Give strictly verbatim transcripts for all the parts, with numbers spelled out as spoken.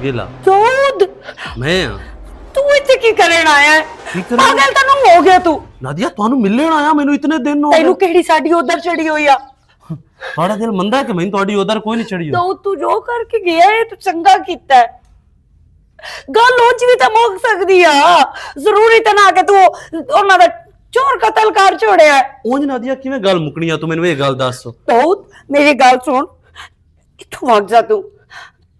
گلا۔ دود، میں ہاں۔ تو اتنے کی کرن آیا ہے؟ کی کرن؟ پاگل تو نہیں ہو گیا تو؟ نادیا، تانوں ملن آیا، مینوں اتنے دن ہو تینوں گئے۔ کہڑی ساڈی ادھر چڑھی ہوئی آ؟ تہاڈا دل مندا ہے کہ مینوں تہاڈی ادھر کوئی نہیں چڑھی ہوئی؟ تو تو جو کر کے گیا ہے، تو چنگا کیتا ہے۔ گل ونج بھی تو مک سکدی آ۔ ضروری تو نہ کہ تو انہاں دا چور قتل کر چھوڑیا ہے۔ اونج نادیا، کیویں گل مکنی آ؟ تو مینوں یہ گل دس۔ تو میری گل سن، اتھوں بھگ جا تو۔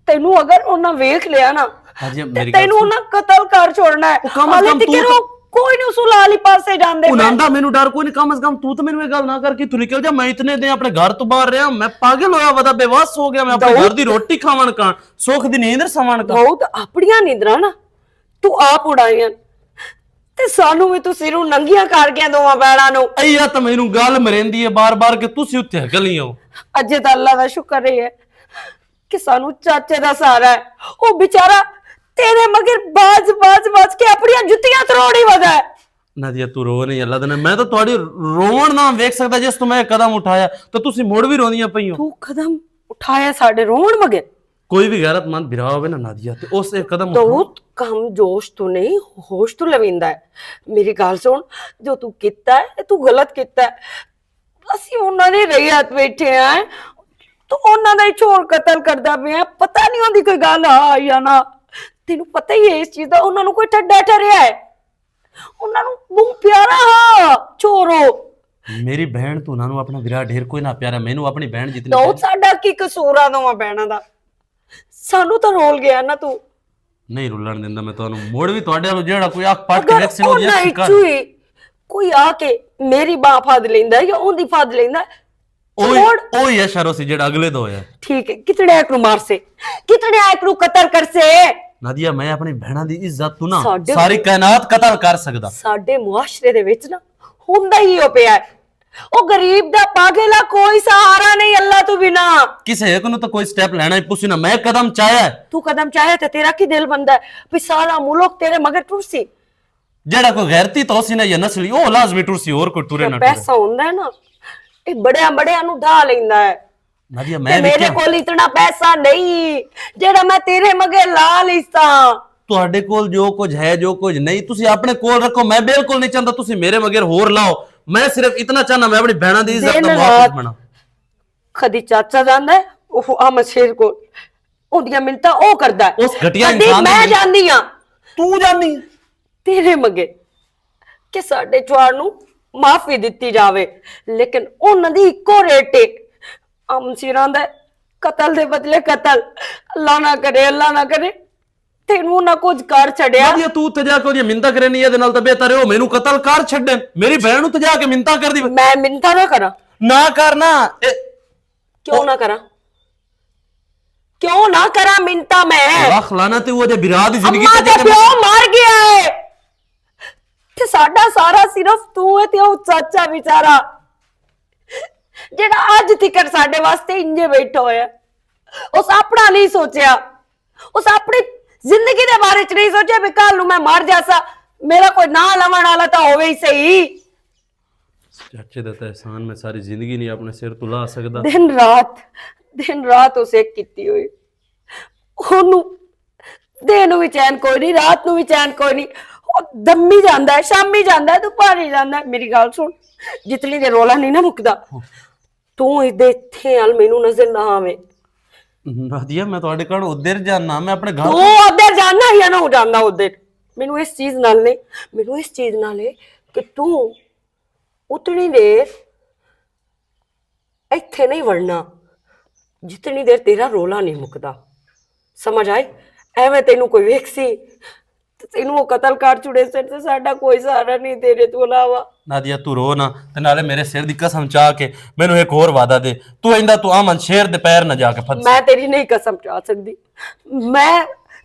تینوں اگر انہاں ویکھ لیا نا، ہاں جی، تے میری گل تینوں سن۔ انہاں قتل کر چھوڑنا ہے۔ او کم از حالے کم تو تکر تو او کوئی نہیں اصول والی پاسے جاندے پے۔ انہاں دا مینوں ڈر کوئی نہیں، کم از کم تو تے مینوں یہ گل نہ کر کے تو نکل جا۔ میں اتنے دن اپنے گھر تو باہر رہیا، میں پاگل ہویا ودا، بے وس ہو گیا، میں اپنے داؤد۔ گھر دی روٹی کھاون کا، سکھ دی نیند ساون کا۔ داؤد، اپنیاں نیندراں نا تو آپ اڑائیاں، تے سانوں وی تسی نوں ننگیاں کر گیا دوواں بیڑاں نوں۔ اے یا تے مینوں گل مریندی ہے بار بار کہ تسی اتھے ہکلی ہو۔ اجے تے اللہ دا شکر ہے کہ سانوں چاچے دا سہارا ہے۔ او بیچارہ تیرے مگر باز باز باز کے اپنیاں جتیاں تروڑی ودا ہے۔ نادیہ، تو رو نہیں، اللہ دے ناں۔ میں تو تہاڈی روون نہ ویکھ سکدا، جس تو میں قدم اٹھایا تو تسی مڑ بھی روندیاں پئی ہو۔ تو قدم اٹھایا ساڈے روون مگر؟ کوئی بھی غیرت مند بھرا ہوے نا نادیہ، تے اس ایک قدم اٹھاؤ۔ تو کم جوش تو نہیں، ہوش تو لویندا ہے۔ میری گل سن، جو تو کیتا ہے، تو غلط کیتا ہے۔ اسی انہاں دے رہی ہاتھ بیٹھے ہیں، تو انہاں دا ہی چھوڑ قتل کردا پیا ہے۔ پتہ نہیں ہوندی کوئی گل آ یا نہ۔ تینوں پتہ ہی ہے اس چیز دا، انہاں نوں کوئی ٹھڈا ٹھریا ہے۔ انہاں نوں بہت پیارا ہا چھوڑو۔ میری بہن تو انہاں نوں اپنا برا ڈھیر کوئی نہ پیارا، مینوں اپنی بہن جتنی تو پیاری۔ ساڈا کی قصور آ دوواں بہناں دا؟ سانوں تاں رول گیا نا تو۔ نہیں رولن دیندا میں تانوں۔ مڑ وی تہاڈے والوں جیڑا کوئی اکھ پٹ کے اگر ویکھ سی نہ اوہدیاں انہاں شکار۔ اچوں ہی کوئی آ کے میری باں پھد لیندا ہے یا اوندی پھد لیندا ہے، اوہی، مڑ اوہی ہے شروع سی جیڑا اگلے دا ہویا۔ ٹھیک ہے، کتنے ایک نو مار سے، کتنے ایک نو قتل کر سے۔ نادیہ، میں اپنی بہناں دی عزت تو نہ ساڈے ساری کائنات قتل کر سکدا۔ ساڈے معاشرے دے وچ نا ہوندا ہی او پیا ہے۔ او غریب دا پاگل آ، کوئی سہارا نہیں اللہ تو بنا۔ کسے ایک نو تو کوئی سٹیپ لینا ہی پسی نہ، میں قدم چاہیا ہے۔ تو قدم چاہیا تے تیرا کی دل بندا ہے؟ بھی سارا ملک تیرے مگر ٹرسی۔ جیڑا کوئی غیرتی تو سی نہ یا نسلی، او لازمی ٹرسی، اور کوئی ٹرے نہ ٹرے۔ پیسہ ہوندا ہے نا، اے بڑیاں بڑیاں نو ڈھا لیندا ہے۔ نادیہ، تے میں میرے ویکھیا۔ کول اتنا پیسہ نہیں جیڑا میں تیرے مگر لا لیساں۔ تہاڈے کول جو کچھ ہے، جو کچھ نہیں، تسی اپنے کول رکھو۔ میں بالکل نہیں چاہندا تسی میرے مگر ہور لاؤ۔ میں صرف اتنا چاہنا، میں اپنی بہناں دی عزت دن دا محافظ رات بنا۔ کدی چاچا جاندا ہے، او احمد شیر کول، اوندیاں منتاں او کردا ہے۔ اس گھٹیا کدی انسان میں دی جاندی ہاں۔ تو جاندی؟ تیرے مگر کہ ساڈے چوار نوں معافی دتی جاوے، لیکن انہاں دی اکو ریٹ ہے، امن سیراں دا قتل دے بدلے قتل۔ اللہ نہ کرے، اللہ نہ کرے، تینوں نہ کچھ کر چھڈیا۔ نادیہ، تو اتھے جا کے اوہدیاں منتاں کرے نہیں، ایہدے نال تاں بہتر ہے او مینوں قتل کر چھڈن، میری بہن نوں تے جا کے منتاں کر دی۔ میں منتاں نہ کراں؟ نہ کرنا۔ اے، کیوں نہ کراں؟ کیوں نہ کراں منتاں میں؟ رکھ لانا تے اوہدے برا دی زندگی اماں تے دا جا کے پیو مر گیا ہے۔ تے ساڈا سارا صرف تو ہے تے او چاچا بیچارہ، جڑا اج تکر ساڈے واسطے انجے بیٹھا ہویا ہے۔ اس اپنا نہیں سوچیا، اس اپنی زندگی دے بارے چ نہیں سوچیا بھی کل نوں میں مر جاسا، میرا کوئی ناں لون والا تاں ہووے ہی صحیح۔ چاچے دا تاں احسان میں ساری زندگی نہیں اپنے سر تو لا سکدا۔ دن رات، دن رات اس ایک کیتی ہوئی۔ اونوں دن نوں وی چین کوئی نہیں، رات نوں وی چین کوئی نہیں۔ او دمی جاندا ہے، شامی جاندا ہے، دوپہری جاندا ہے۔ میری گل سن، جتنی دیر رولا نہیں نہ مکدا، تو اس دے اتھے آل مینوں نظر نہ آویں۔ نادیہ، میں تہاڈے گھر ادھر جانا، میں اپنے گھر تو ادھر جانا یا نہ جانا ادھر، مینوں اس چیز نال نہیں، مینوں اس چیز نال ہے کہ تو اتنی دیر ایتھے نہیں وڑنا جتنی دیر تیرا رولا نہیں مکدا۔ سمجھ آئی؟ ایویں تینوں کوئی ویکھ سی تے تینوں وہ قتل کر چھڑے سن تے ساڈا کوئی سہارا نہیں تیرے تو علاوہ۔ نادیہ، تو رو نہ، تے نالے میرے سر دی قسم چا کے مینوں ایک ہور وعدہ دے، تو ایندا تو امن شیر دے پیر نہ جا کے پھس۔ میں تیری نہیں قسم چا سکدی، میں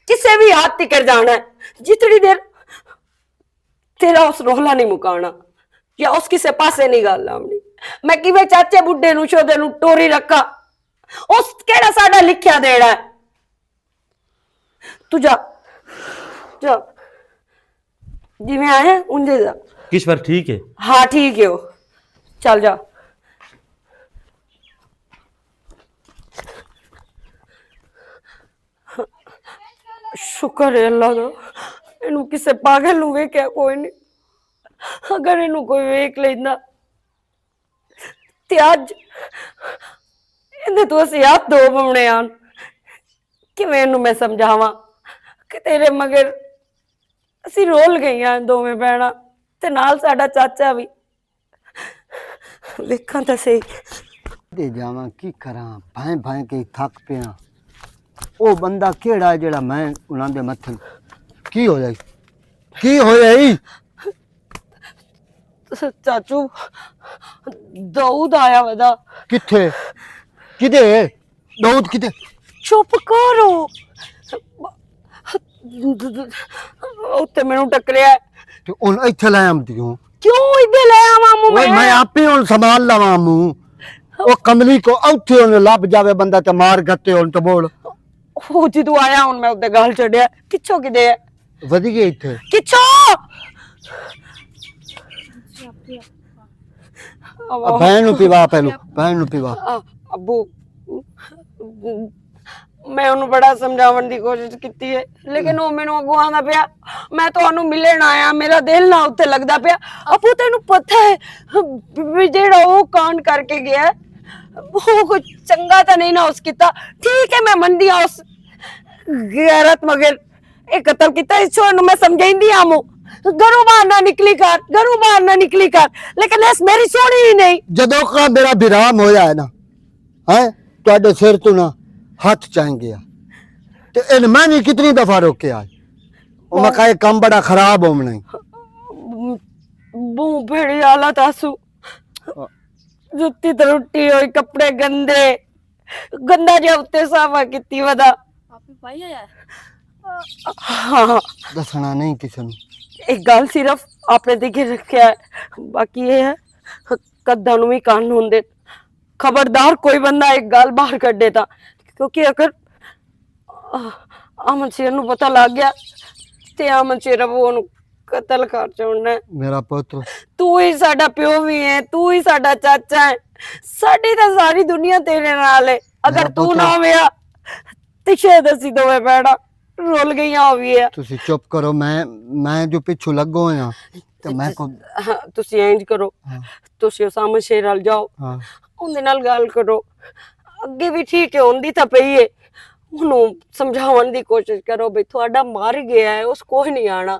کسے بھی حد تکر جانا ہے۔ جتنی دیر تیرا اس رولا نہیں مکانا یا اس کسے پاسے نہیں گل آونی۔ میں کیویں چاچے بڈھے نوں شودے نوں ٹوری رکھا؟ اس کیڑا ساڈا لکھیا دیڑا ہے؟ تو جا، جا، جویں آیا انجے جا۔ کشور ٹھیک ہے؟ ہاں ٹھیک ہے وہ۔ چل جا۔ شکر ہے اللہ دا، اینوں کسے پاگل نوں ویکھیا کوئی نہیں۔ اگر اینوں کوئی ویکھ لیندا تے اج ایندے تو اسی ہاتھ دھو پونے آن۔ کیویں اینوں میں سمجھاواں کہ تیرے مگر اسی رول گئیاں دوویں بہناں تے نال ساڈا چاچا وی۔ ویکھاں تاں صحیح۔ دے جاواں کی کراں، بھائیں بھائیں کے تھک پیاں۔ او بندہ کیڑا ہے جڑا میں انہاں دے متھے؟ کی ہویا ای؟ کی ہویا ای؟ چاچو، داؤد آیا ودا۔ کتھے؟ کدے؟ داؤد کدے؟ چپ کرو۔ اوتے مینوں ٹکریا ہے۔ تے ہن ایتھے لے آمدی ہوں۔ کیوں ایدے لے آواں موں اوئے، میں؟ میں آپے ہن سنبھال لواں موں۔ او کملی کو اوتھے ہن لب جاوے بندہ تے مار گھتے ہن تے بول۔ او جدوں آیا ہن میں اوتے گل چھڈیا۔ کچھو کدے ہے؟ ودی گئی ایتھے۔ کچھو؟ آ، بہن نوں پیوا پہلو، بہن نوں پیوا۔ آ، ابو، میں انہوں بڑا سمجھاون دی کوشش کیتی ہے، لیکن وہ مینوں اگوں آندا پیا، "میں تانوں ملن آیا، میرا دل نہ اتھے لگدا پیا۔" ابو، تینوں پتہ ہے بھی جیڑا وہ کانڈ کر کے گیا ہے، وہ کوئی چنگا تاں نہیں نہ اس کیتا۔ ٹھیک ہے، میں مندی ہاں اس غیرت، مگر اے قتل کیتا، اس چھوڑ نوں میں سمجھائی نہیں آمو۔ گھروں باہر نہ نکلی کر، گھروں باہر نہ نکلی کر، لیکن اس میری سونی ہی نہیں۔ جدوں کا میرا ویرام ہویا ہے نا، ہیں، تواڈے سر تو نہ ہاتھ چاہیں گیا۔ تے ان میں نہیں کتنی دفعہ روکے آج۔ او میں کہا، "یہ کم بڑا خراب ہونا ہی۔" بہوں بھڑی حالت آسو۔ جتی ترٹی ہوئی، کپڑے گندے، گندا جہا اتنے صافا کیتی ودا۔ آپ ہی پائی آیا ہے؟ ہاں۔ دسنا نہیں کسی نوں۔ ایک گل صرف اپنے تے گھر رکھیا ہے، باقی یہ ہے، قداں نوں وی قانون دے، خبردار کوئی بندہ ایک گل باہر کڈے تا، کیونکہ اگر آ، امن شیر نوں پتہ لگ گیا تے امن شیر ابو اونوں قتل کر چھوڑنا ہے۔ میرا پتر۔ تو ہی ساڈا پیو بھی ہے، تو ہی ساڈا چاچا ہے، ساڈی تاں ساری دنیا تیرے نال ہے۔ اگر میرا تو نہ پتر۔ ہویا تے شاید اسی دوویں بہناں رول گئیاں ہوئی ہے۔ تسی چپ کرو، میں، میں جو پچھو لگو ہویا تے میں کو ہاں، تسی انج کرو، ہاں۔ تسی اس امن شیر نال جاؤ، ہاں۔ اوندے نال گل کرو۔ اگے بھی ٹھیک ہے، ہوندی تاں پئی ہے۔ انہوں سمجھاون دی کوشش کرو بھئی تہاڈا مر گیا ہے، اس کوئی نہیں آنا۔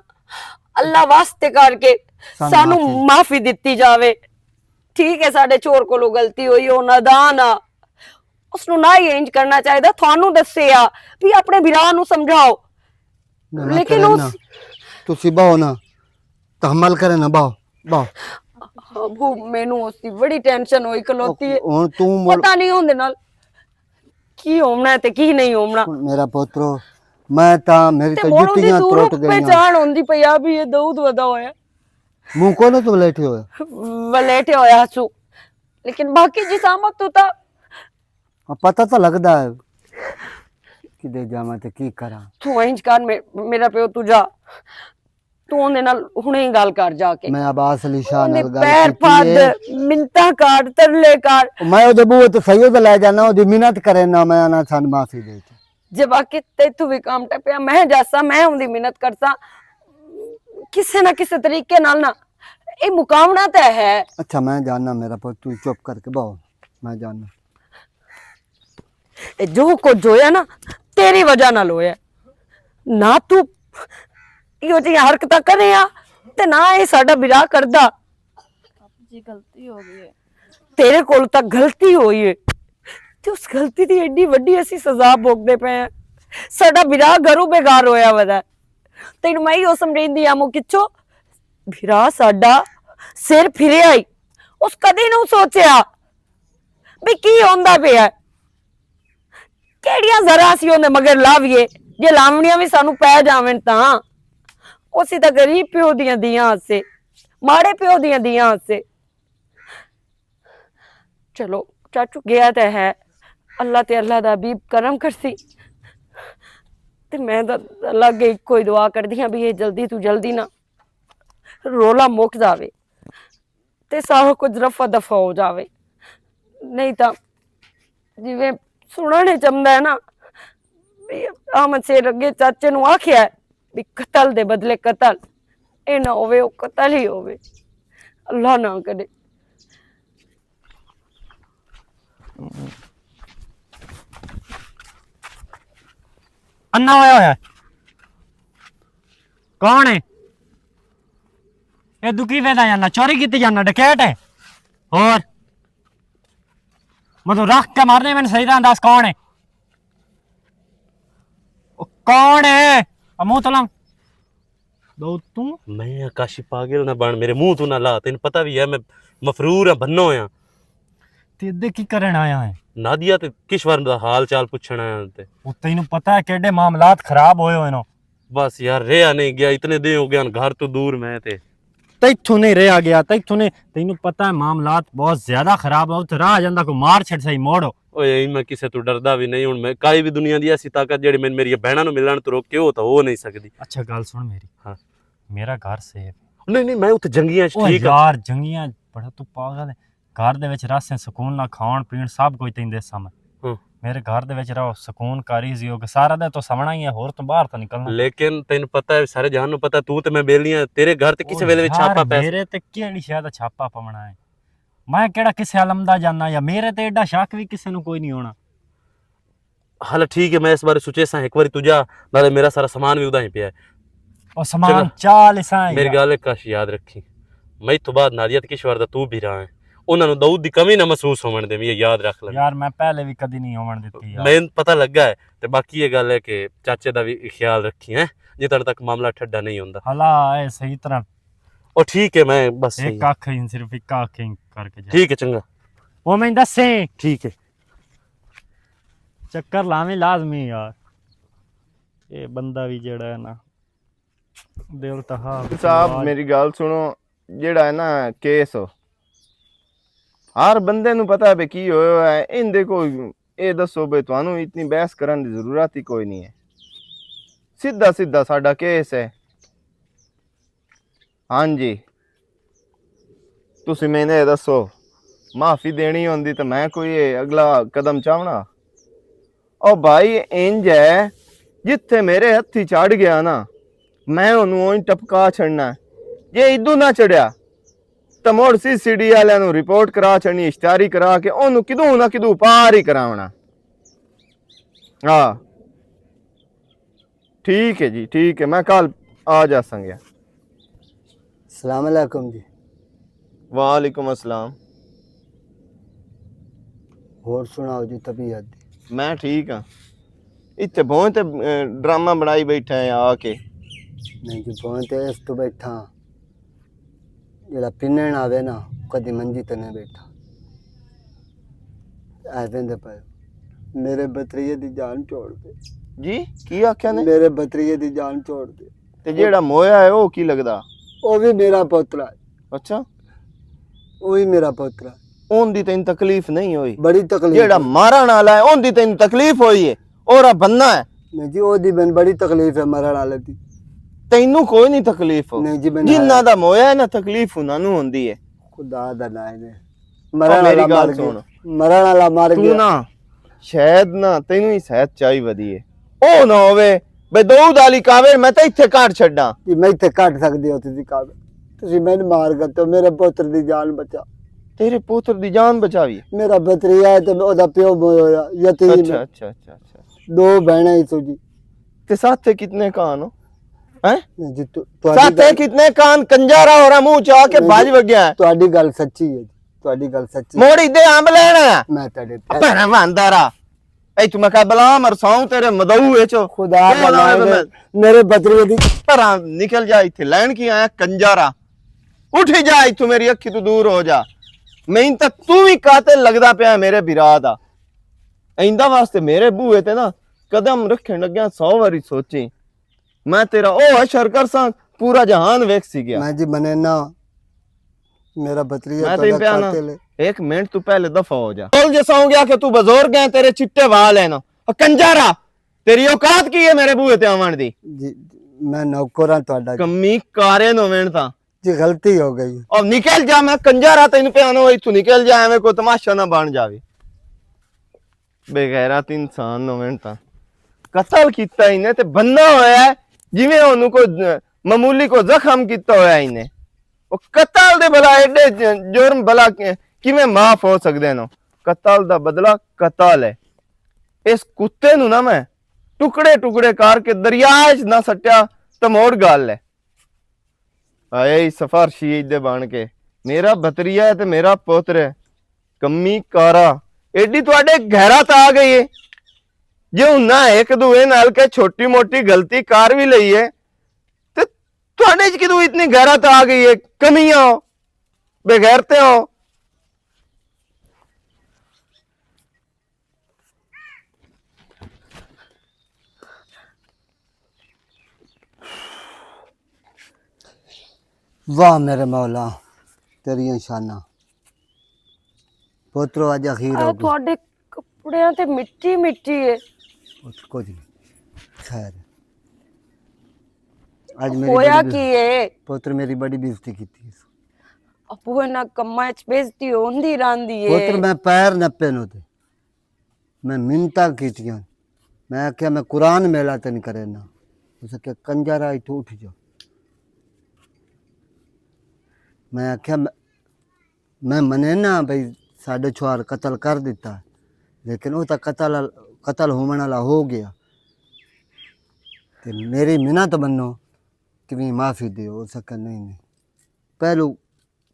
اللہ واسطے کر کے سانو سانو معافی۔ معافی دتی جاوے۔ ٹھیک ہے، ساڈے چور کولوں غلطی ہوئی، او نادان آ، اس نوں نہ ہی انج کرنا چاہیدا۔ تھانوں دسے آ بھی اپنے بھرا نوں سمجھاؤ۔ نہ، نہ لیکن کرے اس نا۔ تسی باہو نا، تحمل کرے نا، باہو، باہو۔ ابو، مینوں اس دی بڑی ٹینشن ہوئی کھلوتی ہے۔ ہن تو مڑ پتہ نہیں ہوندے نال کی ہونا ہے تے کی نہیں ہونا۔ میرا پوترو، میں تاں، میری تے تاں مڑ اوندی جتیاں دوروں ٹوٹ گئیاں۔ پہچان ہوندی پئی آ بھی یہ دعود ودا ہویا۔ منہ کونوں تو ولیٹے ہویا؟ ولیٹے ہویا سو۔ لیکن باقی جسامت تو تا ہاں، پتہ تاں لگدا ہے۔ کدے جاواں تے کی کراں؟ تو انج کر، مے-، میرا پیو تو جا۔ تو اوندے نال ہنے ہی گل کر جا کے۔ میں عباس علی شاہ اوندے نال گل پیر کیتی پد، ہے۔ منتاں کر، ترلے کر۔ میں اوہدے بوہے تے سید لے جانا، اوہدی منت کرے نا، میں آنا سان معافی دے۔ جے باقی تے تو بھی کام ٹپیا، میں جاسا، میں اوندی منت کرسا۔ کسے نہ کسے طریقے نال نا، اے مقابلہ تے ہے۔ اچھا، میں جاننا میرا پتر، تو چپ کر کے بہو، میں جاننا۔ اے جو کچھ ہویا نا، تیری وجہ نال ہویا۔ نہ تو ایہو جہیاں حرکتاں کرے آ، تے نہ اے ساڈا بھرا کردا۔ جی، غلطی ہو گئی ہے۔ تیرے کول تاں غلطی ہوئی ہے، تے اس غلطی دی ایڈی وڈی اسی سزا بھوگدے پئے ہیں۔ ساڈا بھرا گھروں بیگار ہویا ودا ہے۔ تینوں میں ایہو سمجھائی دی آ مو کچھو، بھرا ساڈا سر پھریا ہی۔ اس کدی نوں سوچیا بھی کی ہوندا پیا ہے۔ کیڑیاں ذرا اسی اوندے مگر لاویے، جے لاونیاں وی سانوں پے جاون تاں۔ اسی تاں غریب پیو دیاں دیاں ہسے، ماڑے پیو دیاں دیاں ہسے۔ چلو، چاچو گیا تے ہے، اللہ تے اللہ دا حبیب کرم کرسی۔ تے میں تاں اللہ اگے کوئی دعا کردی ہاں بھی یہ جلدی تو جلدی نہ رولا مک جاوے۔ تے سارا کچھ رفع دفع ہو جاوے۔ نہیں تاں جویں سنن وچ آندا ہے نا، احمد شیر اگے چاچے نوں آکھیا ہے بھی قتل دے بدلے قتل، اے نہ ہووے، او قتل ہی ہووے۔ اللہ نہ کرے۔ انا ہویا ہویا ہے۔ کون ہے؟ اے دکی ویندا جانا، چوری کیتی جانا، ڈکیٹ ہے۔ اور مطلب رکھ کے مارنے، میں صحیح طرح دس کون ہے؟ او کون ہے؟ امو تلم۔ دو توں؟ میں آکاشی پاگل نہ بن، میرے منہ تو نہ لا، تینوں پتہ بھی ہے میں مفرور ہاں، بھنو ہاں۔ تے ادھر کی کرن آیا ہے؟ نادیا تے کشور دا حال چال پوچھن آیا تے۔ او تینوں پتہ ہے کیڈے معاملات خراب ہوئے ہوئے نو؟ بس یار، رہیا نہیں گیا، اتنے دن ہو گئے ہن گھر تو دور میں تے۔ تیتھوں نہیں رہیا گیا، تیتھوں نہیں۔ تینوں پتہ ہے معاملات بہت زیادہ خراب ہے، اتھے راہ جاندا کوئی مار چھڑ سہی موڑ۔ اوئے، میں کسے تو ڈردا بھی نہیں، ہن میں کائی بھی دنیا دی ایسی طاقت جیڑی میں میری بہناں نوں ملن تو روک کے ہو تو ہو نہیں سکدی۔ اچھا، گل سن میری۔ ہاں۔ میرا گھر سیف ہے۔ نہیں، نہیں، میں اتھے جنگیاں چ او ٹھیک ہاں۔ یار، جنگیاں بڑا تو پاگل ہے۔ گھر دے وچ رس سکون نہ کھاون پین سب کچھ تین دے سامنے۔ ہاں۔ میرے گھر دے وچ رہو، سکون کاری زیو کہ سارا دے تو سامنا ہی ہے، ہور تو باہر تو نکلنا۔ لیکن تین پتہ ہے، سارے جہان نوں پتہ ہے، تو تے میں بیلی ہاں، تیرے گھر تے کسے او ویلے وچ یار، چھاپا پیا۔ میرے تے کیڑی شے دا چھاپا پونا ہے؟ میں کیڑا کسے علم دا جاننا یا میرے تے ایڈا شک بھی کسے نوں کوئی نہیں ہونا۔ حال ٹھیک ہے، میں اس بارے سوچے ساں، ایک واری تو جا، نالے میرا سارا سامان بھی ادا ہی پیا ہے۔ او سامان چنگا۔ چال اساں ہی میری آ۔ گل ایک کش یاد رکھی، میں تو بعد نادیہ تے کشور دا تو بھی رہا ہے، انہاں نوں دعوت دی کمی نہ محسوس ہوون دے، یہ یاد رکھ لے۔ یار، میں پہلے بھی کدی نہیں ہوون دتی یار۔ میں پتہ لگا ہے، تے باقی یہ گل ہے کہ چاچے دا بھی خیال رکھی ہے، جتنے تک معاملہ ٹھڈا نہیں ہوندا۔ حالا اے صحیح طرح او ٹھیک ہے، میں بس ایک صحیح۔ اکھ ہی صرف ایک اکھ ہی کر کے جا۔ ٹھیک ہے، چنگا۔ او میں دسیں۔ ٹھیک ہے۔ چکر لاویں لازمی یار۔ اے بندہ وی جیڑا ہے نا، دل تہا صاحب، میری گل سنو، جیڑا ہے نا کیس، ہر بندے نوں پتہ ہے بے کی ہویا ہویا ہے۔ ان دیکھو، اے دسو بے تانوں اتنی بحث کرن دی ضرورت ہی کوئی نہیں ہے۔ سیدھا سیدھا ساڈا کیس ہے۔ ہاں جی، تسی میں نے دسو، معافی دینی ہوندی تے میں کوئی اگلا قدم چاونا؟ او بھائی، انج ہے، جتھے میرے ہتھی چڑھ گیا نا، میں اونوں اونج ٹپکا چھڑنا ہے۔ جے ادو نہ چڑھیا، تے مڑ سی سی ڈی والے نوں رپورٹ کرا چھڑنی، اشتہاری کرا کے اونوں کدوں نہ کدوں پار ہی کراونا۔ ہاں، ٹھیک ہے جی، ٹھیک ہے، میں کل آ جا سنگیا۔ السلام علیکم جی۔ وعلیکم السلام۔ ہور سناؤ جی طبیعت دی؟ میں ٹھیک ہاں۔ اتھے بہت ڈرامہ بنائی بیٹھا ہے آ کے۔ نہیں جی، بہت اس تو بیٹھا ہاں۔ جڑا پنن آوے نا، کدی منجی تے نہیں بیٹھا۔ اے ویندے پئے، میرے بتریے دی جان چھوڑ دے۔ جی، کی آکھیا نے؟ میرے بتریے دی جان چھوڑ دے۔ تے جیڑا مویا ہے، او کی لگدا؟ او وی میرا پوترا ہے۔ اچھا۔ او وی میرا پوترا ہے۔ اون دی تین تکلیف نہیں ہوئی؟ بڑی تکلیف جیڑا ہوئی۔ مارن والا ہے، اون دی تین تکلیف ہوئی ہے؟ اور بننا ہے۔ نہیں جی، او دی بن بڑی تکلیف ہے مرن والے دی۔ تینوں کوئی نہیں تکلیف؟ نہیں جی، میں جنہاں دا مویا ہے نا، تکلیف انہاں نوں ہوندی ہے۔ خدا دا نام ہے۔ مرن او میری والا گل مر گیا۔ سن۔ مرن والا مر تو گیا۔ نہ، شاید نہ، تینوں ہی شاید چاہی ودی ہے۔ او نہ ہووے، بے دو دالی کاوڑ میں تے اتھے کاٹ چھڈاں۔ جی، میں اتھے کاٹ سکدی ہو تسی کاوڑ۔ تسی میں مار گئے تو میرے پوتر دی جان بچا۔ تیرے پوتر دی جان بچاوی؟ میرا بتری ہے تے او دا پیو مویا ہویا، یتیم اچھا، ہے۔ اچھا، اچھا، اچھا۔ دو بہناں ہی سو جی۔ تے ساتھے کتنے کان ہو؟ ہیں؟ نہیں جی، تو، تہاڈی ساتھے گل کتنے کان کنجارا ہو رہا منہ چا کے نہیں بھج جی، وگیا ہے۔ تہاڈی گل سچی ہے جی، تہاڈی گل سچی ہے۔ موڑی دے امب لینا ہے۔ میں تہاڈے بھرا واندارا۔ اے تو میں کہا بلا مرساؤں تیرے مدعو ہے چو۔ خدا اے بنا نہ دے، میں میرے بدری دی۔ بھرا نکل جا ایتھے، لین کی آیا کنجارا۔ اٹھ جا ایتھوں، میری اکھی تو دور ہو جا۔ میں ان تک تو بھی قاتل لگدا پیا ہے میرے بھرا دا۔ آئندہ واسطے میرے بوئے تے نا قدم رکھن لگیا سو واری سوچیں۔ میں تیرا او حشر کرساں، پورا جہان ویکھ سی گیا۔ میں جی منینا، میرا بتری ہے، میں تیرا تین پیا نا، قاتل ہے۔ ایک منٹ تو پہلے دفع ہو جا۔ بول جیسا ہو گیا کہ تو بزرگ ہے، تیرے چٹے وال ہیں نا۔ او کنجارا، تیری اوقات کی ہے میرے بوئے تے آون دی؟ جی، میں نوکر ہاں تہاڈا جی۔ کمی کارے نو وین تاں۔ جی، غلطی ہو گئی۔ او نکل جا، میں کنجارا تینوں پیا نا، تو نکل جا، ایویں کوئی تماشا نہ بن جاوے۔ بے غیرت انسان نو وین تاں۔ قتل کیتا ہی نے تے بننا ہویا ہے، جویں انہوں کو معمولی کو زخم کیتا ہویا ہی نے۔ وہ قتل دے بھلا ایڈے ج-، جرم بھلا کہ-، کیویں معاف ہو سکدے نو؟ قتل دا بدلہ قتل ہے۔ اس کتے نو نہ میں ٹکڑے ٹکڑے کر کے دریا وچ نہ سٹیا تاں موڑ گل ہے۔ آیا ہی سفر شہید دے بن کے، میرا بھتریا ہے تے میرا پوتر ہے۔ کمی کارا، ایڈی تواڈے غیرت آ گئی ہے؟ جے ہن نہ ایک دوے نال کے چھوٹی موٹی غلطی کر وی لئی ہے، تے تواڈے چ کدوں اتنی غیرت آ گئی ہے؟ کمیاں ہو، بے غیرتے ہو۔ واہ میرے مولا، تیریاں شاناں۔ پوترو، اج اخیر ہو گئی۔ تہاڈے کپڑیاں تے مٹی مٹی ہے۔ کچھ، کچھ نہیں۔ خیر۔ اج میری ہویا بڑی بے-، کی ہے؟ پوتر، میری بڑی بےزتی کیتی ہے۔ ابو، انہاں کماں وچ بےزتی ہوندی رہندی ہے۔ پوتر، میں پیر نپے نو تے۔ میں منتاں کیتیاں۔ میں آکھیا، "میں قرآن میلا تے نہیں کرے نا۔" اس آکھیا، "کنجر آ، اتھوں اٹھ جا۔" میں آکھیا، "میں، میں منینا بھئی ساڈے چھوار قتل کر دتا، لیکن او تاں قتل، قتل ہوون والا ہو گیا۔ تے میری منت منو، تمہیں معافی دیو۔" اس آکھیا، "نہیں، نہیں۔" پہلو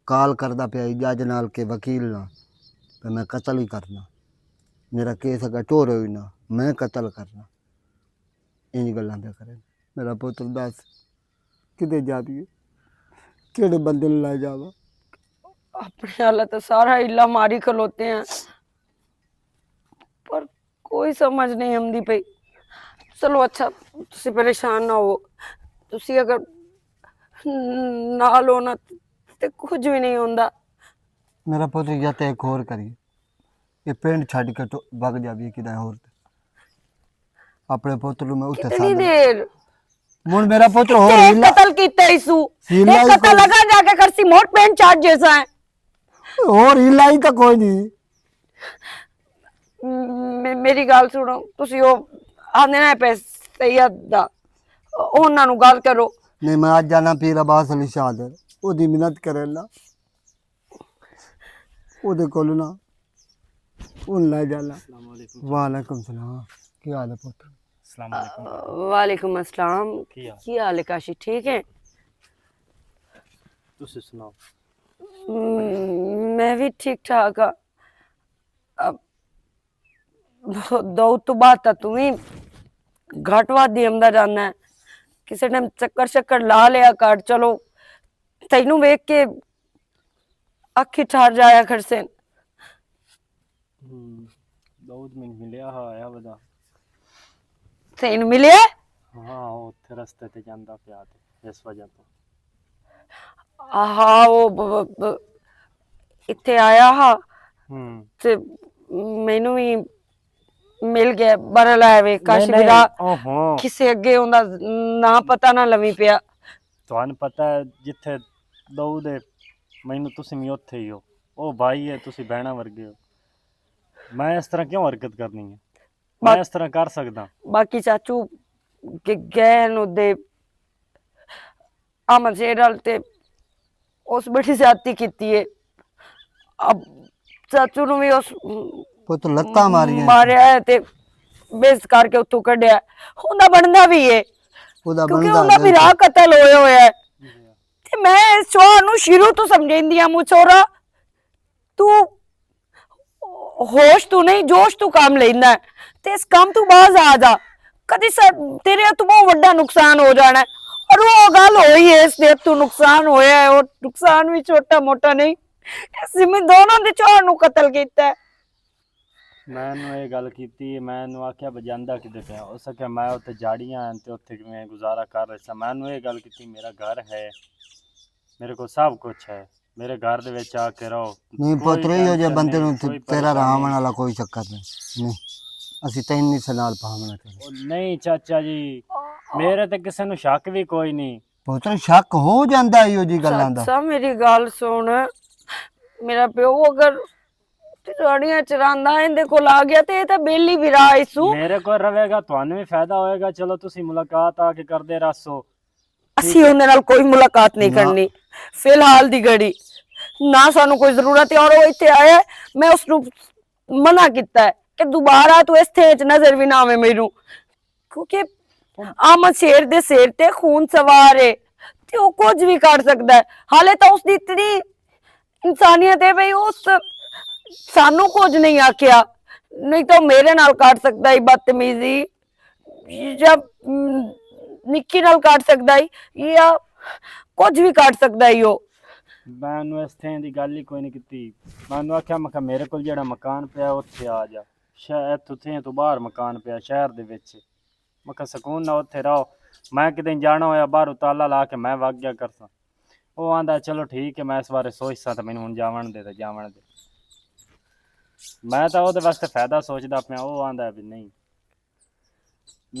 کال کردا پیا ای جج نال کے وکیل نال، تے میں قتل ہی کرنا، میرا کیس اگا چور ہوئی نہ، میں قتل کرنا۔ انج گلاں پیا کرے۔ میرا پتر دس، کدے جا دیے؟ کیڑے بندے نوں لے جاواں؟ اپنے والا تو سارا ہلا ماری کھلوتے ہیں، پر کوئی سمجھ نہیں آندی پئی۔ چلو اچھا، تسی پریشان نہ ہو، تسی اگر نال ہو نا تے کچھ بھی نہیں ہوندا۔ میرا پتر، یا تے ایک ہور کری، یہ پنڈ چھڈ کے ٹو-، بھگ جاوی کدے ہور تے۔ اپنے پتر نوں میں اتھے کتنی سد دیر؟ ہن میرا پتر ہور تے ہلا، قتل کیتا ایسو۔ ہلا ایک ہی قتل کوئی۔ لگا جا کے کرسی موٹ پنڈ چھڈ جیسا ہے۔ ہور ہلا ہی تاں کوئی نہیں۔ مے-، میری گل سنو، تسی او آندے نہ پے سید دا، انہاں نوں گل کرو۔ نہیں، میں اج جانا پیر عباس علی شاہ دے، او دی منت کرے اللہ، او دے کول نہ، اون لے جانا۔ السلام علیکم۔ وعلیکم السلام۔ کی حال ہے پتر؟ السلام علیکم۔ وعلیکم السلام۔ کی حال؟ کی حال ہے کاشی؟ ٹھیک ہے؟ تسی سناؤ۔ میں بھی ٹھیک ٹھاک ہاں۔ اب دو تو بعد تاں توں وی گھٹ واد دی آمدا جاندا ہے۔ کسے ٹائم چکر شکر لا لیا کر، چلو تینوں ویکھ کے اکھ ہی ٹھار جایا کرسن۔ ہوں، داؤد مینوں ملیا ہا، آیا ودا۔ تینوں ملیا؟ ہاں، او اتھے رستے تے جاندا پیا تے اس وجہ تو۔ ہاں، او ب-، ب-، ب-، اتھے آیا ہا۔ ہوں۔ تے مینوں وی مل گیا، بارہ لایا وے، کاش نہیں، میرا نہیں، اوہو۔ کسے اگے اوندا ناں پتہ نہ لوی پیا۔ تہانوں پتہ ہے، جتھے داؤد ہے، مینوں تسی وی اتھے ہی ہو۔ او بھائی ہے، تسی بہناں ورگے ہو۔ میں اس طرح کیوں حرکت کرنی ہے؟ میں با-، اس طرح کر سکدا؟ باقی چاچو گ-، گئے نو دے احمد شیر ال تے اس بڑی زیادتی کیتی ہے۔ اب چاچو نو وی اس پت لتاں ماریاں۔ ماریا ہے تے بے عزت کر کے اتھوں کڈیا۔ اوندا بندا وی ہے۔ اوندا کیونکہ بندا اوندا ہے، بھرا بالکل۔ قتل ہویا ہویا ہے۔ تے میں اس چوہر نو شروع تو سمجھیندی ہاں، مچورا، تو ہوش تو نہیں، جوش تو کام لینا ہے۔ تے اس کام تو باز آ جا۔ کدی سا تیرے تو بہت وڈا نقصان ہو جانا ہے۔ اور وہ گل ہوئی ہے، اس دے تو نقصان ہویا ہے، اور نقصان بھی چھوٹا موٹا نہیں۔ اس میں دونوں دے چوہر نو قتل کیتا ہے۔ میں نو یہ گل کیتی، میں نو آکھیا، "بجاندا کدے پیا؟" اس آکھیا، "میں اتھے جاڑیاں ہیں تے اتھے میں گزارا کر رہا سا۔" میں نو یہ گل کیتی، "میرا گھر ہے، میرے کو سب کچھ ہے۔" میرے گھر دے وچ آ کے رہو۔ نہیں، کوئی پتر، ایہو جہے ٹینشن بندے نہیں، نوں کوئی تیرا پریشانی رہاون نہیں۔ والا کوئی چکر نہیں۔ نہیں، اسی تینوں نہیں سے نال پاونا چاہیے۔ او نہیں چاچا جی، میرے تے کسے نوں شک بھی کوئی نہیں۔ پتر، شک ہو جاندا ہے ایہو جہی گلاں دا۔ چاچا، میری گل سن، میرا پیو اگر تے ساڑیاں چراندا ایندے کول آ گیا، تے اے تاں بیلی وی راہ ایسو۔ میرے کول رہے گا، تانوں وی فائدہ ہوئے گا۔ چلو، تسی ملاقات آ کے کردے رہسو۔ اسی اوندے نال کوئی ملاقات نہیں نہ۔ کرنی، فی الحال دی گھڑی۔ نہ سانوں کوئی ضرورت ہے، اور وہ اتھے آیا ہے، میں اس نوں منع کیتا ہے کہ دوبارہ تو اس تھے وچ نظر وی نہ آویں میروں، کیونکہ آمد شیر دے سیر تے خون سوار ہے، تے وہ کچھ وی کر سکدا ہے۔ حالے تاں اس دی اتنی انسانیت ہے بھئی، اس سانوں کچھ نہیں آکھیا، نہیں تاں میرے نال کر سکدا ہے بدتمیزی، یا نکی نال کٹ سکدا ہی، یا کچھ وی کٹ سکدا ہی ہو۔ میں انہوں اس تھیں دی گل ہی کوئی نہیں کیتی۔ میں انہوں آکھیا، میں کہا، میرے کول جڑا مکان پیا، اتھے آ جا۔ شاید اتھے تو باہر مکان پیا، شہر دے وچ۔ میں کہا، سکون نہ اتھے رہو۔ میں کدے جانا ہویا، باہر تالا لا کے میں وگ گیا کرساں۔ او آندا، چلو ٹھیک ہے، میں اس بارے سوچ ساں تے مینوں ہن جاون دے تے جاون دے۔ میں تاں اودے واسطے فائدہ سوچدا پیاں، او آندا ہے بھی نہیں۔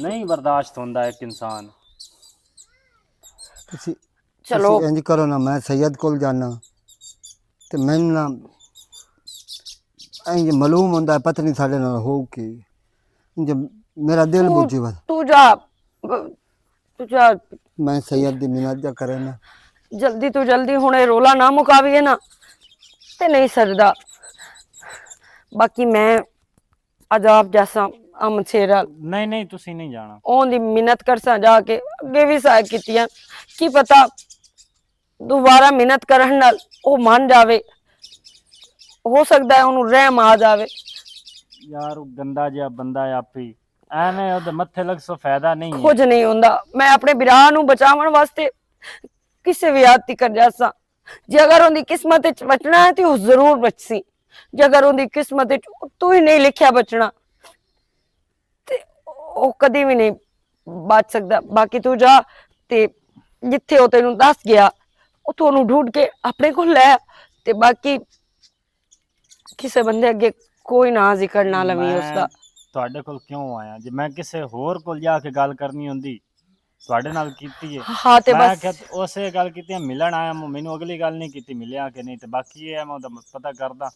نہیں برداشت ہوندا ایک انسان۔ تسی، چلو۔ تسی انج کرو نا، میں سید کول جانا تے میں نا، انج معلوم ہوندا ہے، پتہ نہیں ساڈے نال ہو کی۔ انج میرا دل تو، بجھی ول۔ تو جا، تو جا۔ میں سید دی منت جا کرے نا۔ جلدی تو جلدی ہن اے رولا نہ مکاویے نا، تے نہیں سردا۔ باقی میں عذاب جیسا امن شیر ال۔ نہیں، نہیں، تسی نہیں جانا۔ اون دی منت کرساں جا کے، اگے بھی سا کیتیاں۔ کی پتہ دوبارہ منت کرن نال او مان جاوے۔ ہو سکدا ہے اونوں رحم آ جاوے۔ یار، او گندا جہا بندہ ہے آپ ہی۔ ایویں اودے متھے لگ سو فائدہ نہیں ہے۔ کچھ نہیں ہوندا۔ میں اپنے بھرا نوں بچاون واسطے کسے بھی حد تک جاساں۔ جے اگر اوندی قسمت وچ بچنا ہے تے او ضرور بچسی۔ جے اگر اوندی قسمت وچ تو ہی نہیں لکھیا بچنا، تے او کدی وی نہیں بچ سکدا۔ باقی تو جا، تے جتھے او تینوں دس گیا، اتھوں اونوں ڈھونڈ کے اپنے کول لے آ۔ تے باقی کسے بندے اگے کوئی نہ ذکر نہ لوی اس دا۔ میں تہاڈے کول کیوں آیا؟ جے میں کسے ہور کول جا کے گل کرنی ہوندی، تہاڈے نال کیتی ہے۔ ہاں، تے میں بس آکھیا، اسے گل کیتی ہے، ملن آیا، مینوں اگلی گل نہیں کیتی، ملیا کہ نہیں۔ تے باقی اے ہے، میں اوہدا پتہ کردا،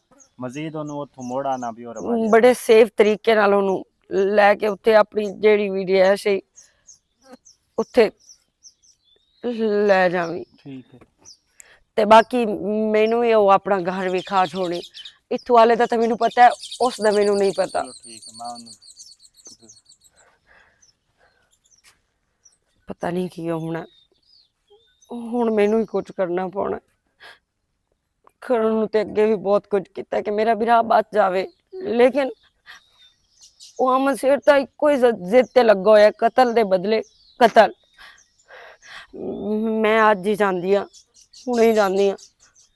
مزید اونوں اتھوں موڑ آنا بھی اور بڑے سیف طریقے نال اونوں لے کے اتھے اپنی جیڑی وی رہائش ہے، اتھے لے جاویں۔ ٹھیک ہے۔ تے باقی مینوں وی او اپنا گھر وی کھا چھوڑی۔ اتھوں والے دا تے مینوں پتہ ہے، اس دا مینوں نہیں پتہ۔ چلو ٹھیک ہے، میں انہوں پتہ نہیں کی ہونا۔ ہن مینوں ہی کچھ کرنا پونا۔ کرن نوں تے اگے وی بہت کچھ کیتا کہ میرا بھرا بچ جاوے، لیکن او امن شیر تاں اکو ہی ضد، ضد تے لگا ہویا، قتل دے بدلے قتل۔ میں اج ہی جاندی ہاں، ہنے ہی جاندی ہاں،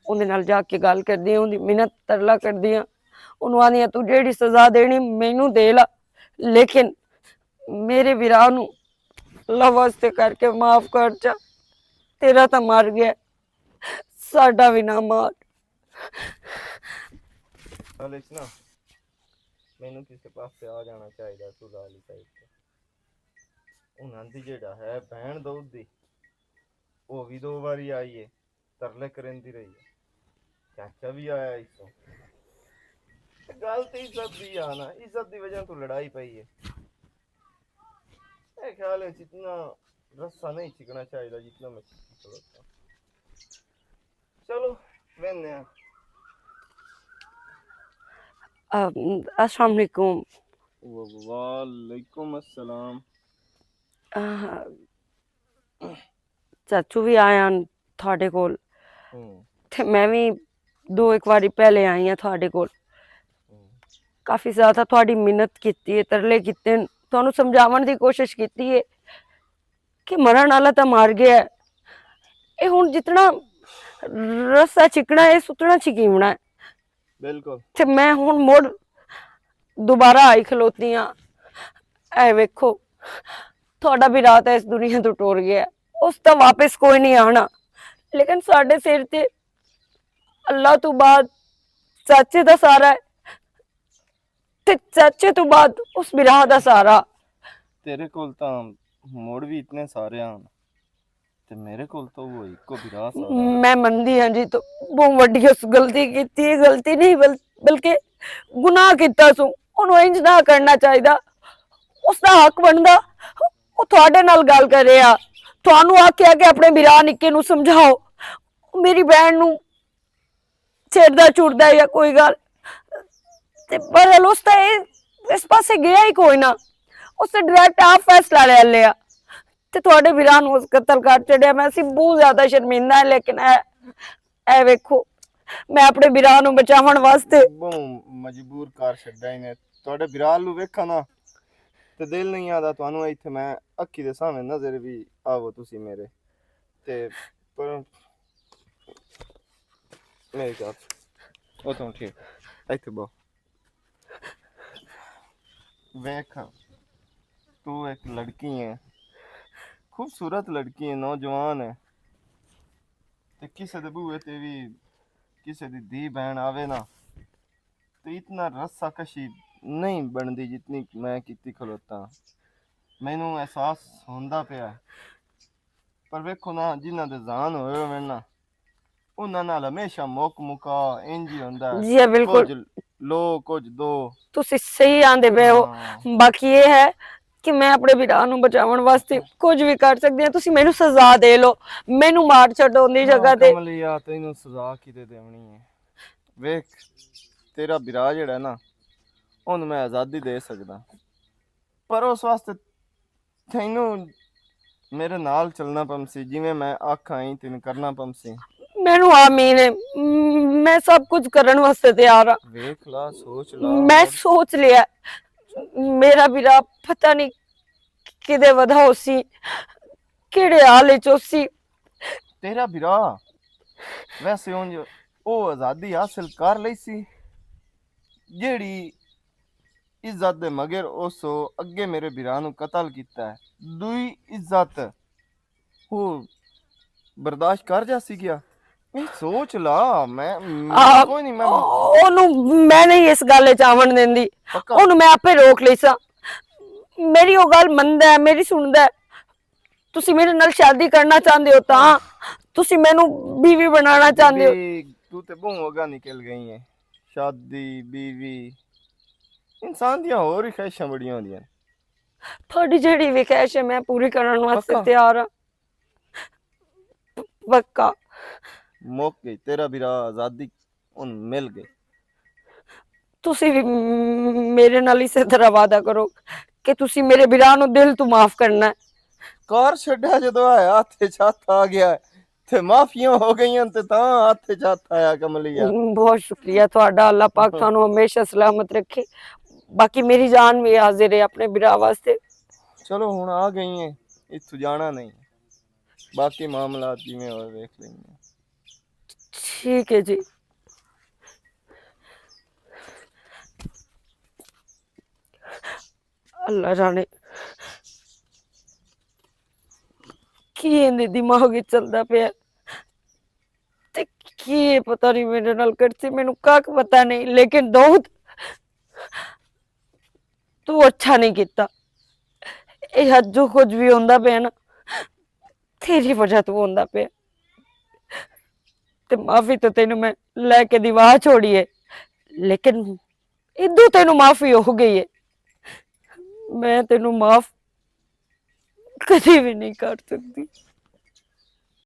اوندے نال جا کے گل کردی ہاں، اوندی منت ترلا کردی ہاں، اونوں آندی ہاں، تو جیڑی سزا دینی مینوں دے لا، لیکن میرے بھرا نوں اللہ واسطے کر کے معاف کر جا، تیرا تاں مر گیا، ساڈا وی نہ مار۔ حال اچ نا، مینوں کسے پاسے آ جانا چاہیدا، صلح آلی سائیڈ تے۔ انہاں دی جیڑا ہے بہن دودھ دی، او وی دو واری آئی ہے، ترلے کریندی رہی ہے۔ چاچا وی آیا اس تو۔ گل تے عزت دی آ نا، عزت دی وجہ تو لڑائی پئی ہے۔ اے خیال ہے جتنا رسا نہیں چھکنا چاہیدا، جتنا میں چھکی کھلوتا۔ چلو، ویندے ہاں۔ ام، السلام علیکم۔ و-، وعلیکم السلام۔ آہ، چاچو بھی آئے ہیں تھوڑے کول۔ ہوں۔ تے میں بھی دو ایک واری پہلے آئی ہاں تھوڑے کول۔ ہوں۔ کافی زیادہ تھوڑی محنت کیتی ہے، ترلے کیتے ہیں، تھانوں سمجھاون دی کوشش کیتی ہے کہ مرن والا تاں مر گیا ہے۔ اے ہن جتنا رسا چھکنا ہے، ستنا چھکیونا ہے۔ بالکل۔ تے میں ہن مڑ دوبارہ آئی کھلوتی ہاں۔ اے ویکھو، تہاڈا بھی رات اس دنیا تو ٹر گیا ہے۔ اس دا واپس کوئی نہیں آنا۔ لیکن ساڈے سر تے اللہ تو بعد چاچے دا سارا ہے۔ تے چاچے تو بعد اس براہ دا سارا۔ تیرے کول تاں مڑ بھی اتنے سارے ہن، تے میرے کول تاں وہ ایکو براہ سارا ہے۔ میں مندی ہاں جی، تو بہت وڈی اس غلطی کیتی ہے، غلطی نہیں بل-، بلکہ گناہ کیتا سوں، انہوں انج نہ کرنا چاہیدا۔ اس دا حق بندا، وہ تھوڑے نال گل کر رہا، تھانوں آکھیا کہ اپنے بھرا نکے نوں سمجھاؤ، میری بہن نوں چھیڑدا چھوڑدا ہے یا کوئی گل۔ تے بہرحال اس تے اس پاسے گیا ہی کوئی نہ، اس نے ڈائریکٹ آپ فیصلہ لے لیا۔ تے تھوڑے بھرا نوں اس قتل کر چڑیا۔ میں سی بہت زیادہ شرمندہ ہاں، لیکن اے اے ویکھو، میں اپنے بھرا نوں بچاون واسطے بہوں مجبور کر چھڈا ہی نے۔ تہاڈے بھرا نوں ویکھاں نا، تے دل نہیں آدا تانوں ایتھے میں اکھی دے سامنے نظر بھی آوو تسی میرے۔ تے پر میری گل، او توں ٹھیک، ایتھے بہو۔ ویکھ، تو ایک لڑکی ہے، خوبصورت لڑکی ہے، نوجوان ہے، تے کسے دے بوئے تے بھی کسے دی دھی بہن آوے نا، تے اتنا رسا کشی نہیں بندی جتنی میں کیتی کھلوتا۔ مینوں احساس ہوندا پیا ہے۔ پر ویکھو نا، جنہاں دے ذہن ہوئے ہوئے نا، انہاں نال ہمیشہ موک مکا انج ہی ہوندا ہے۔ جی ہاں، بالکل۔ کچھ لو، کچھ دو۔ تسی صحیح آندے پئے ہو۔ ہاں۔ باقی یہ ہے کہ میں اپنے بھرا نوں بچاون واسطے کچھ بھی کر سکدی ہاں۔ تسی مینوں سزا دے لو، مینوں مار چھڈو اندی جگہ تے۔ کملیا، تینوں سزا کی دے دیونی ہے؟ ویکھ، تیرا بھرا جڑا ہے نا، اونوں میں آزادی دے سکدا، پر اس واسطے تینوں میرے نال چلنا پمسی، جویں میں آکھاں ہی تینوں کرنا پمسی۔ مینوں آمین ہے، میں سب کچھ کرن واسطے تیار ہاں۔ ویکھ لا، سوچ لا، میں سوچ لیا، میرا بھرا پتہ نہیں کدے ودا ہوسی، کیڑے حال وچ ہوسی۔ تیرا بھرا ویسے اونج او آزادی حاصل کر لئی سی، جیڑی عزت دے مگر اس اگے میرے بھرا نوں قتل کیتا ہے۔ دوئی عزت وہ برداشت کر جا سی گیا۔ نہیں، سوچ لا، میں، میں آ، کوئی نہیں، میں اونوں میں نہیں اس گل وچ آون دیندی۔ پکا؟ اونوں میں آپے روک لئی سا۔ میری او گل مندا ہے، میری سندا ہے۔ تسی میرے نال شادی کرنا چاہندے ہو تاں، تسی مینوں بیوی بنانا چاہندے ہو۔ بی، تو تے بہوں اگا نکل گئی ہے۔ شادی، بیوی، انسان دیاں ہور ہی خواہشاں بڑیاں ہوندیاں۔ تہاڈی جیڑی وی خواہش ہے، میں پوری کرن واسطے پکا؟ تیار ہاں۔ پ-، پکا۔ مک گئی، تیرا بھرا آزادی ہن مل گئی۔ تسی وی م-، میرے نال اسے طرح وعدہ کرو کہ تسی میرے بھرا نوں دل تو معاف کرنا ہے۔ کار چھڈیا جدوں آیا ہتھ وچ ہتھ آ گیا ہے۔ تے معافیاں ہو گئیاں تے تاں ہتھ وچ ہتھ آیا کملیا۔ بہت شکریہ تہاڈا، اللہ پاک تانوں ہمیشہ سلامت رکھے۔ باقی میری جان بھی حاضر ہے اپنے بھرا واسطے۔ چلو ہن آ گئی ہیں، اتھوں جانا نہیں، باقی معاملات جویں ہوئے ویکھ لیں گے۔ ٹھیک ہے جی۔ اللہ جانے کی ایندے دماغ وچ چلدا پیا تے کی پتہ نہیں میرے نال کرسی، مینوں کھ پتہ نہیں، لیکن داؤد، تو اچھا نہیں کیتا۔ اے حد جو کچھ بھی ہوندا پیا نا، تیری وجہ تو ہوندا پیا۔ تے معافی تو تینوں میں لے کے دیوا چھوڑی ہے، لیکن ادو تینوں معافی ہو گئی ہے۔ میں تینوں معاف کدی بھی نہیں کر سکتی۔